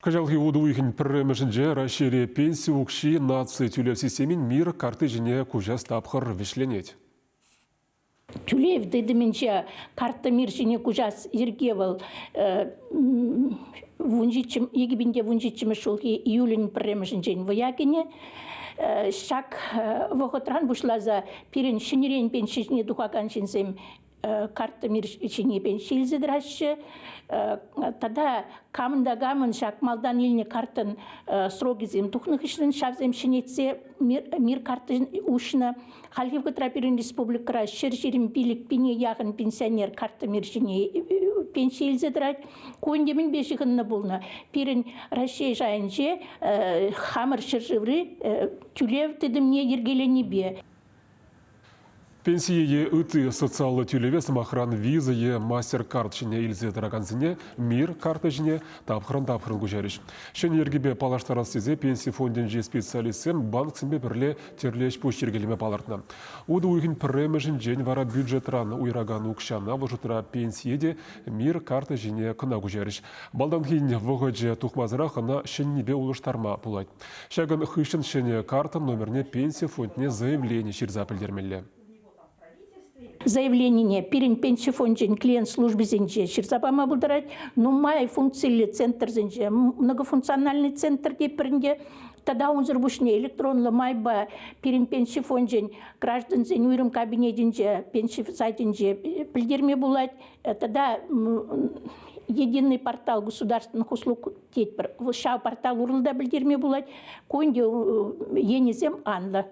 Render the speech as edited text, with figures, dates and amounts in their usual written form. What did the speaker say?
Кӑҫалхи утӑ уйӑхӗн пӗрремӗшӗнче Раҫҫейре пенси укҫи наци тӳлев системин мир картти ҫине куҫас тапхӑр вӗҫленет. Тӳлев тытӑмӗнче карттӑ мир ҫине куҫас йӗрке вӑл 2017 ҫулхи июлӗн пӗрремӗшӗнчен вӑя кӗнӗ. Ҫак вӑхӑтран пуҫласа пирӗн ҫӗнӗрен пенси ҫине тухакан ҫынсем карттӑ ҫине пенси илсе тӑраҫҫӗ. Тата камӑн та камӑн ҫак малтан илнӗ карттӑн срокӗсем тухнӑ хыҫҫӑн ҫавсем ҫӗнетсе мир карттин уҫнӑ. Хальхи вӑхӑтра пирӗн республикӑра 125 пине яхӑн пенсионер карттӑ мир ҫине пенси илсе тӑрать. Ку ӗнтӗ мӗнпе ҫыхӑннӑ пулнӑ? Пирӗн Раҫҫей шайӗнче хамӑр ҫӗршыври тӳлев тытӑмне йӗркеленипе. Пенсие е ытти социаллӑ тӳлеве, сӑмахран, виза е мастер-карт ҫине илсе тӑракансене мир карта ҫине тапхӑрӑн-тапхӑрӑн куҫарӗҫ. Ҫӗнӗ йӗркепе паллаштарас тесе пенси фондӗнчи специалистсем банксемпе пӗрле тӗрлӗ ӗҫ-пуҫ йӗркелеме палӑртнӑ. Утӑ уйӑхӗн пӗрремӗшӗнчен вара бюджетран уйӑракан укҫана вӑл шутра пенсие те мир карта ҫине кӑна куҫарӗҫ. Малтанхин вӑхӑчӗ тухмасӑрах ӑна ҫӗннипе улӑштарма пулать. Ҫакӑн хыҫҫӑн ҫӗнӗ карттӑн номерне пенси фондне заявлени ҫырса пӗлтермелле. Заявленине пирӗн пенси фончӗн клиент службисенче ҫырса пама пултарать. Нумай функциллӗ центрсенче, многофункциональный центр тепринте тата унсӑр пуҫне электронлӑ майпа пирӗн пенси фончӗн граждансен уйрӑм кабинетӗнче, пенси сайтӗнче пӗлтерме пулать. Тата единый портал государственных услуг тетпӗр. Ҫав портал урлӑ та пӗлтерме пулать. Ку ӗнтӗ енӗсем анлӑ.